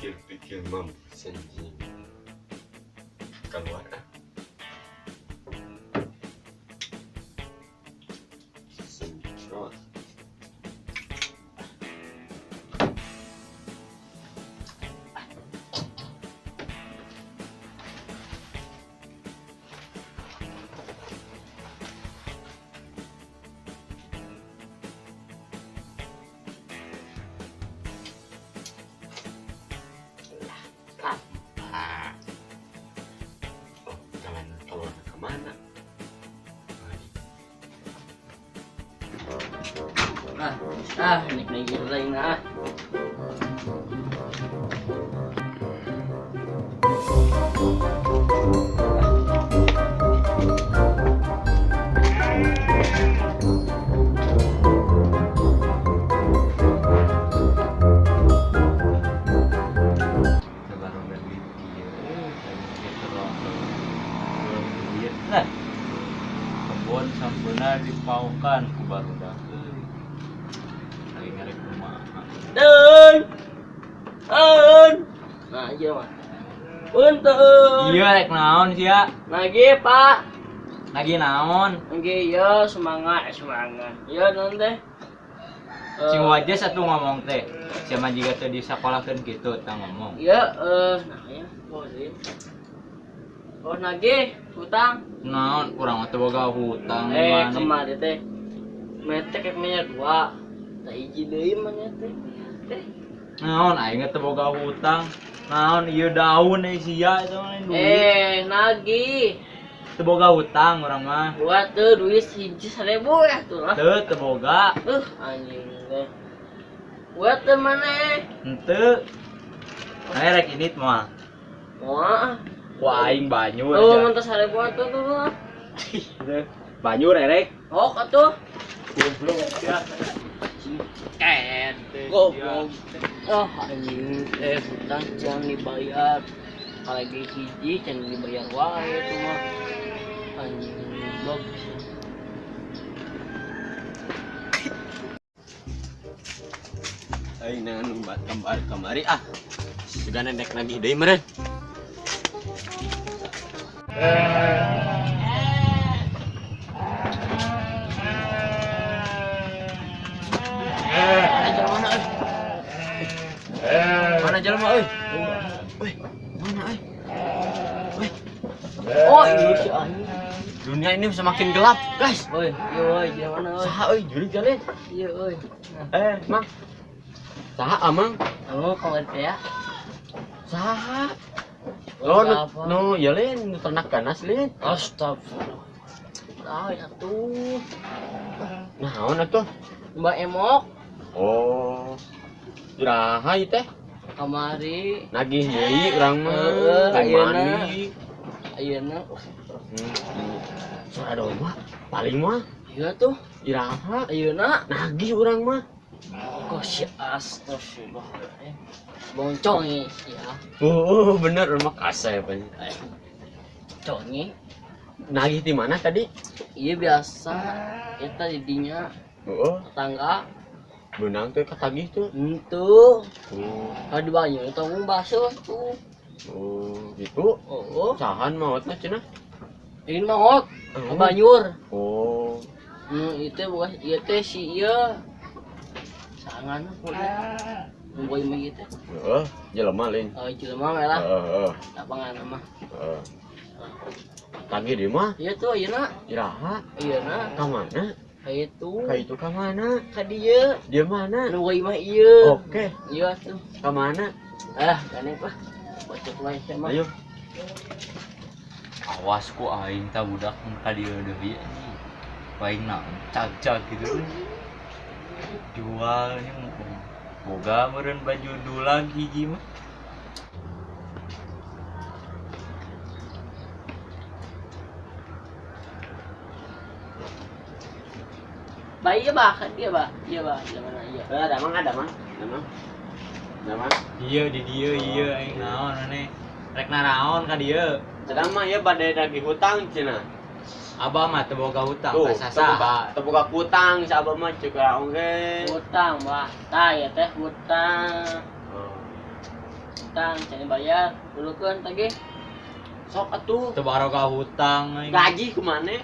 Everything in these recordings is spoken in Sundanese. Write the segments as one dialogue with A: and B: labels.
A: Pikir-pikir mampus anjing. Keluar ah. Semprot. Ah. Oh, jalan keluar kemana?
B: Ah, ah, nek lain ah.
C: Baru duit kieu duit lah kebon sampeuna dipaukan ku barudak euy lagi ngarek kumaha.
B: Deun. Deun. Nah, iya mah. Punten.
C: Iya, rek naon sia?
B: Nagih, Pak.
C: Lagi naon?
B: Nagih ya semangat, semangat. Iya naon teh?
C: Sing wajas satu ngomong teh sia mah jiga teu disakolahkeun kitu tah ngomong.
B: Iya, nah ya, oh sih. Oh, nagih hutang.
C: Naon, urang mah teu boga hutang.
B: Eh,
C: maneh.
B: Kemarin teh metek kayak minyak dua. Tak hiji deui mah teh. Teh.
C: Naon, aing teu boga hutang. Naon ieu daun euy sia eta mah lain duit.
B: Eh, nagih.
C: Teu boga hutang urang mah.
B: Buat tuh duit hiji 1000 ya tuh lah.
C: Teu, teu boga.
B: Anjing teh. Buat teh maneh.
C: Henteu. Nah, rek init mah.
B: Moal.
C: Ku aing banyur.
B: Oh, mun teh 1000 atuh tuh.
C: Banyur erek.
B: Oh, atuh.
C: Goblok ya. Ken.
B: Goblok. Oh, anjing teh hutang jangan dibayar. Lagi hiji jangan dibayar wae itu mah. Anjing goblok.
A: Aing nangan umbat kamar kamari ah. Sugana dek nagih deui meureun. Mana jalan mana euy? Mana jalan mah euy? Euy, mana euy? Euy,
B: Oh, iya si anjing.
A: Dunia ini semakin gelap, guys.
B: Oi, iya oi, jalan mana oi?
A: Saha euy jurig jalan?
B: Iya oi.
A: Eh, Mang. Saha amang?
B: Oh, kamar teh ya.
A: Saha? Oh, nu,
B: Apa?
A: nu ya lain, nu ternak ganas lain.
B: Astagfirullah. Ah, ya tuh.
A: Naon atuh?
B: Mbak Emok
A: Oh. Iraha ieu teh?
B: kamari.
A: Nagih deui urang mah.
B: Heeh,
A: Teh
B: ayeuna.
A: mandi.
B: Ayeuna.
A: Suara domba paling mah
B: Iya tuh.
A: iraha
B: Ayeuna.
A: nagih urang mah.
B: Kok si astagfirullah. Boncong ya.
A: Oh, bener urang mah kasep.
B: Congi.
A: Nagih di mana tadi?
B: Iya biasa. Eta didinya
A: Heeh,
B: tetangga.
A: Beunang tuh katagih tuh.
B: Itu.
A: Oh,
B: Kalau di banyu itu basuh tuh.
A: oh gitu.
B: Oh,
A: Sahan maotna cenah.
B: ini maot.
A: Oh.
B: Banyur.
A: Oh.
B: Itu bukan ieu teh si ieu. Sangan pokoknya. Nungguin mah gitu.
A: Heeh, jelema lain.
B: Oh, jelema mah lah.
A: Heeh,
B: Lapangan mah.
A: heeh. Tagih di mah
B: Iya tuh ayeuna.
A: iraha
B: Ayeuna
A: ka mana?
B: ka itu.
A: Ka itu ka mana?
B: Ka dieu.
A: Dia mana?
B: Nungguin mah ieu.
A: Oke,
B: Iya tuh.
A: ka mana?
B: Ah, gandeng lah. Bocok wae sia mah.
A: Ayo.
C: Awas ku aing tah budak mun ka dieu deui anjing. Aing naon cag-cag gitu. Jual nya boga meureun baju dulag hiji mah.
B: Ba iya bah, kan dia bah. Iya bah, di mana iya.
A: Eh, ada mang, ada mang. Ada mang. Ada mang.
C: Iya di dieu ieu aing naon maneh. Rek naraon ka dieu.
A: Sedang mah ya badai nagih hutang cenah.
C: Abah mah teu boga hutang
A: Tuh,
C: ka sasaha.
A: teu boga hutang si abah mah ceuk urang oge.
B: Hutang bah. Tah ya teh hutang.
A: Oh.
B: Hutang can dibayar, dulukeun tagih.
A: Sok atuh.
C: Teu baroga hutang aing.
A: Gaji kumaha?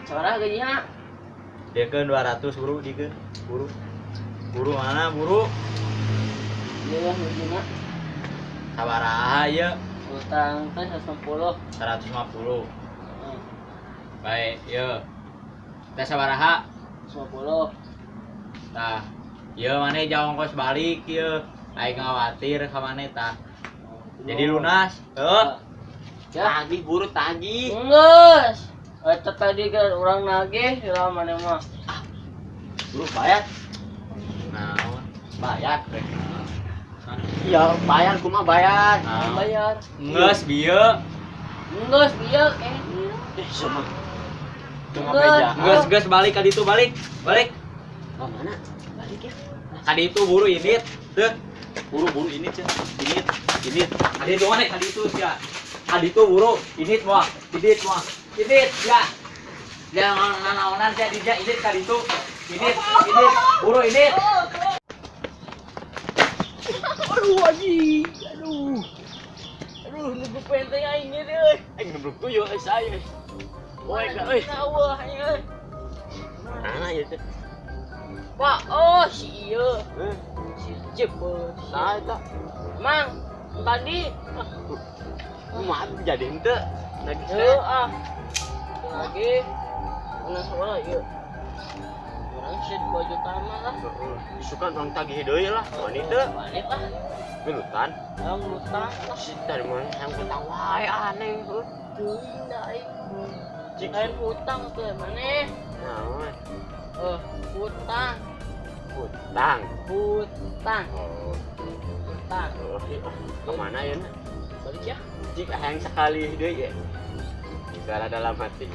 B: Sabaraha gajina?
C: Diekeun 200 buru diekeun. Buru. Buru mana buru?
B: Ieu lah gajina.
C: Sabaraha ieu?
B: Hutang teh 150.
C: 150.
B: Heeh.
C: Baik, ieu. Teh sabaraha?
B: 150.
C: Tah. Ieu maneh jauh ongkos balik ieu. Aing khawatir ka maneh tah. Jadi lunas. Heuh.
B: Ya.
A: Tagih buru tagih.
B: Geus. Eta tadi kan urang nagih heula maneh mah.
A: Buru bayar.
C: Naon?
A: Bayar.
C: Rek.
A: Iya, bayar kumaha bayar.
C: Naon?
B: Bayar.
C: Geus bieu.
B: Geus bieu eh.
A: Eh, sama.
C: Cuma
B: Geus.
C: beja. Geus geus balik ka ditu balik. Balik.
A: Ka mana? Balik ya.
C: Ka ditu buru indit. Teu. Buru-buru indit cenah. Indit, indit. Ka ditu mana? Ka ditu sia. Ka ditu buru, indit moal. Indit moal. Indit ya. Jangan nanaonan sia di dia indit ka ditu. Indit, indit, buru indit.
B: Aduh anjing. Aduh. Aduh, nunggu penteng aing ieu euy.
A: Aing nubruk tuyul euy saya. Woi, ka euy.
B: Sawah aing euy.
A: Mana ieu teh?
B: Pak, oh si ieu.
A: Heh,
B: Si Jepes.
A: saha eta?
B: Mang, tadi
A: Kumaha jadi henteu? Nagih
B: heuh ah. Lagi mana sekolah ieu. Urang sih 2 juta mah lah.
A: Isukan urang tagih deui lah. Wani teu?
B: Balik lah.
A: Gelutan.
B: Urang utang lah.
A: Si dari mana yang hutang wae aneh heuh.
B: Teuing da aing.
A: Cik.
B: Lain hutang teh maneh.
A: Naon?
B: Eh, hutang,
A: Hutang.
B: hutang,
A: Oh,
B: hutang.
A: oh, ka mana ya na?
B: Balik ya.
A: Cik hayang sekali deui ya. Bicara dalam hati.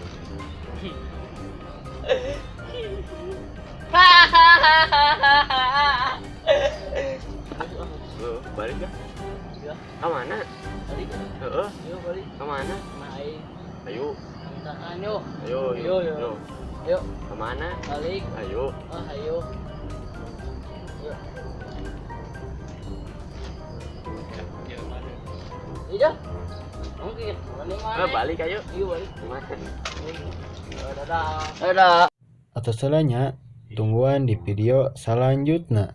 B: Hahaha.
A: Heuh, balik ya.
B: Ya,
A: Ka mana?
B: balik.
A: Heeh,
B: Yuk balik.
A: ka mana?
B: Main.
A: Ayo,
B: Mintaan yuk.
A: ayo,
B: Ayo, ayo.
A: ayo.
B: Ayo,
A: Ka mana?
B: balik.
A: Ayo.
B: Ah, ayo. Yuk. Iya. Mungkin. Mana mana?
A: Eh, balik ayo.
B: Iya, balik.
A: Ka mana?
B: Dadah. Dadah.
D: Atau salahnya, tungguan di video selanjutnya.